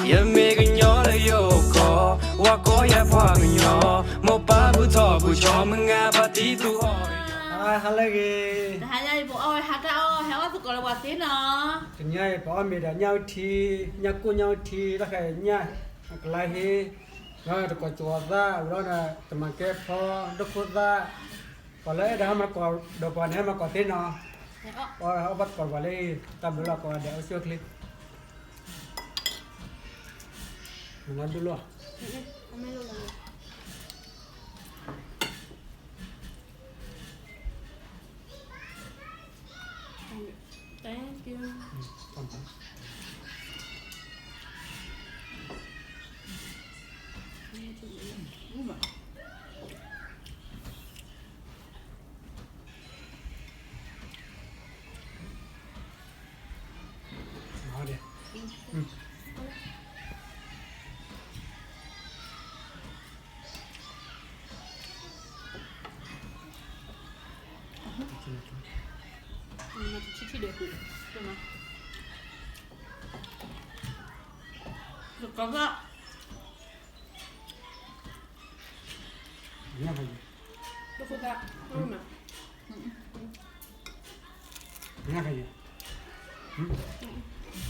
ယမ့ၢ်ကညီလၢယအိၣ်ကီၢ်, ဝၤကိးယၤပှၤကညီ, မိၢ်ပၢ်ဘူၣ်ထီၣ်ဘူၣ်ကၠီ, မုၢ်ဂၤဖါတံၢ်သူၣ်ဟီၣ်, ဟါလၢအဂ့ၤ, တဟါညါအံၤပအီၣ်ဝဲဟါတၢ်အီၣ် ဟဲအီၣ်သကိးလၢပှၤသ့နီၤ, တနံၤအံၤပအီၣ်မ့ၤဒီးညၣ်အုၣ်ထံ, ညၣ်ကိၢ်ညၣ်အုၣ်ထံ, တၢ်ဃဲညၣ်, အကလါဟ့, ဒီးတကိးကၠီၤသၣ်, ဝံၤဒီး တမၤကဲဖီ, ဒိၣ်ခိၣ်သၣ်, ပှၤလၢအဲၣ်ဒိးဟဲမၤသကိးဒီးပှၤန့ၣ် ဟ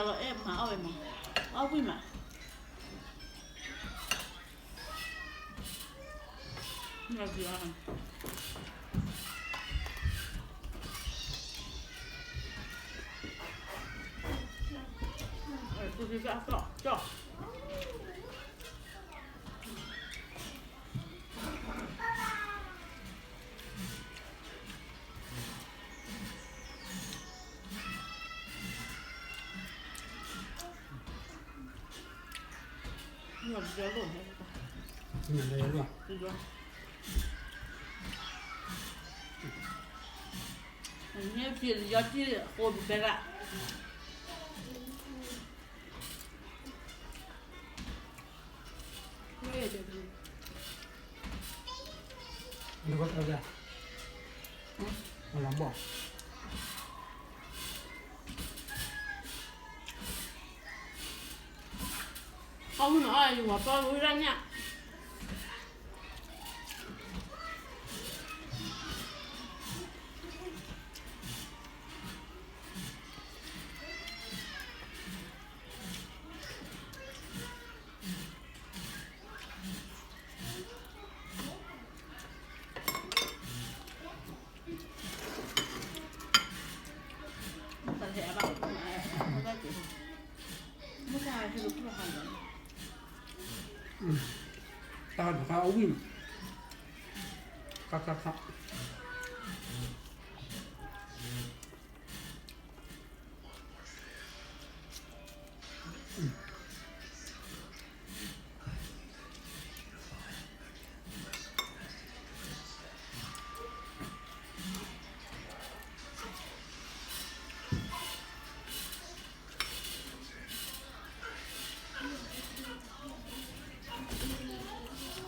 ဲမၤသကိးသ့နီၤ, အီၣ်ဘၣ်သကိးပှၤလၢ တၢ်ဘျုးလီၤကိးဂၤဒဲး အိၣ်ဆူၣ်အိၣ်ချ့ မၤဒူၣ်လီၤ, thank you. ခီညၣ်ခံပှဲၤ, ခီညၣ်အုၣ်ထံဒီး ညၣ်ကိၢ်, ပအီၣ်လၢကၠီလီၤအဲၣ်မၤအီၣ်ဝဲမး, အီၣ်ဝံၣ်မး, အဝံၣ်မးအီၣ်ယဝၤပၢ်ဝံၣ်ဒၣ်ညၣ် တၢ်တခါအဝံၣ်, ခါခါခါ.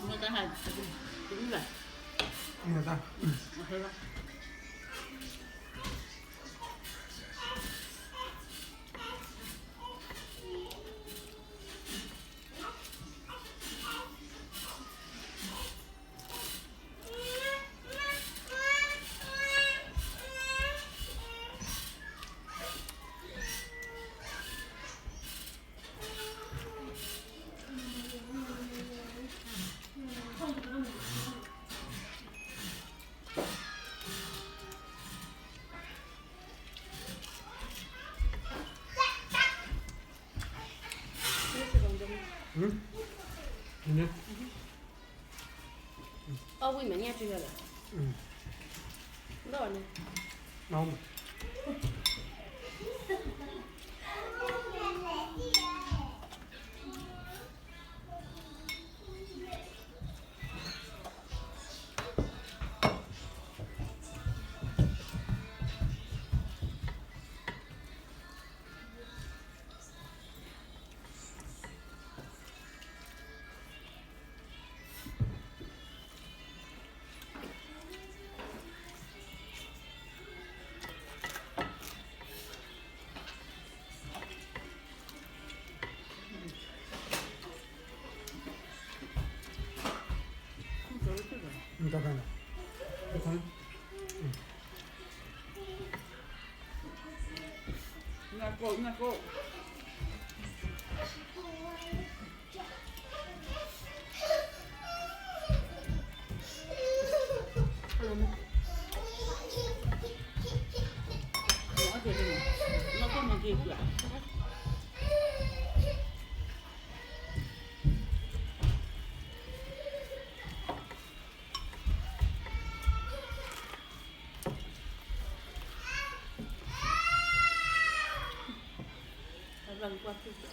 မတၤဟဲ, မတၤ, အီၣ်ဝံၣ်မး ညၣ်စုလီၤလီၤ, ဒီးန့ၣ်, တၢ်တၢ်န့ၣ် တခါ ငါကိး ငါကိး မ့ၢ်တၢ်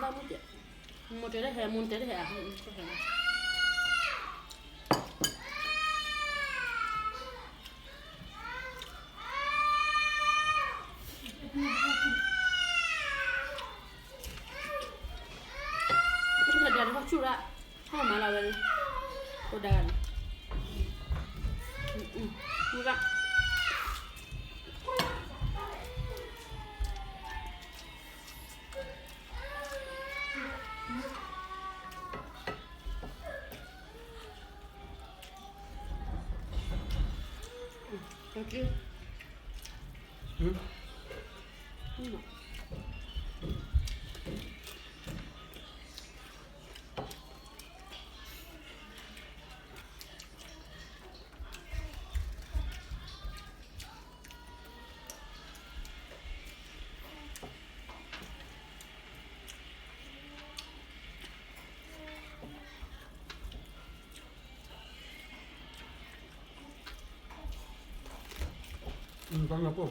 မုၢ်ကဲ, မိၢ်တဲတဟဲ, မိၢ်တဲတဟဲ, ဒီးတခီဆူၣ်ရၣ်, ဟီၣ်မၤလီၤဝဲ, အိၣ်ဒၣ်န့ၣ်, မုၢ်ရၣ် ပှ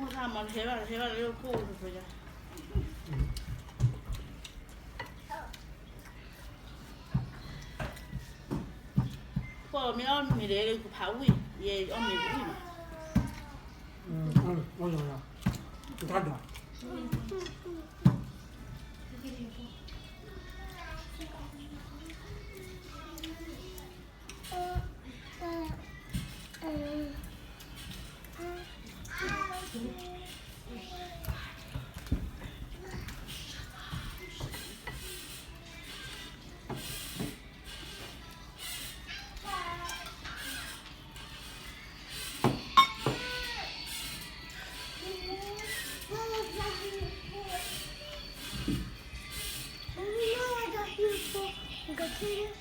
ၤမ့ၢ်အီၣ်မ့ၤဒီး ကဖးဝံၣ်, ယဲအီၣ်မ့ၤဝံၣ်မး, တၢ်ဒိး Thank you. Bye bye.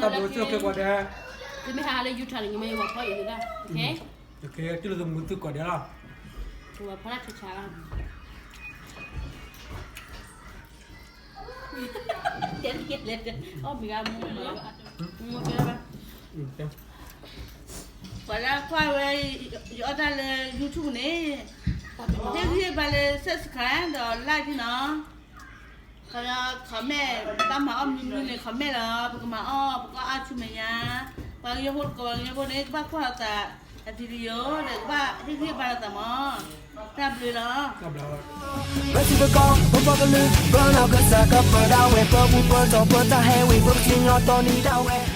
တၢ်ဘျုးဆိၣ်ဂ့ၤကိးဂၤဒဲး, သုမ့ၢ်ဟးလၢ YouTube န့ၣ် ညီမ့ၢ်ဝၤဖီအံၤန့ၣ်ဒၣ်, ကဲ, တူၢ်လိာ်သမူသုကိးဂၤဒဲးလီၤ, ဝၤဖီတၢ်ဆါဆါလီၤ, တဲတကဲလဲၣ်, အီၣ်မ့ၢ်ဂၤမူလၢ, မူတဲဘၣ်, ပှၤလၢကွၢ်ဝဲ ယအီၣ်တၢ်လၢ YouTube န့ၣ်, ဟ့ၣ်ဂံၢ်ဘါလၢ subscribe ဒီး like နီၤ, ဒီး comment, တၢ်မၤအီၣ်မနုၤမနုၤန့ၣ် comment လီၤ, ပကမၤအီၣ် ပကအီၣ်ဆူမဲာ်ညါ, ပှၤကညီဖိတကိး ပှၤကညီဖိန့ၣ် ကဘၣ်ကွၢ်လိာ်သး အ video ဒီး ကဘၣ်ဟ့ၣ်ဂံၢ်ဘါလိာ်သးမး, တၢ်ဘျုးလီၤ, တၢ်ဘျုးလီၤ, ပစံးပကီၢ် ပပှၤကလုာ် ပနီၢ်ကစၢ်ကပၢၤဒၣ်ဝဲ ပပူၤပတီၢ်ပတၢ်ဟဲဝံၤ ပကစံၣ်ညီၣ်တီနံၤဒၣ်ဝဲ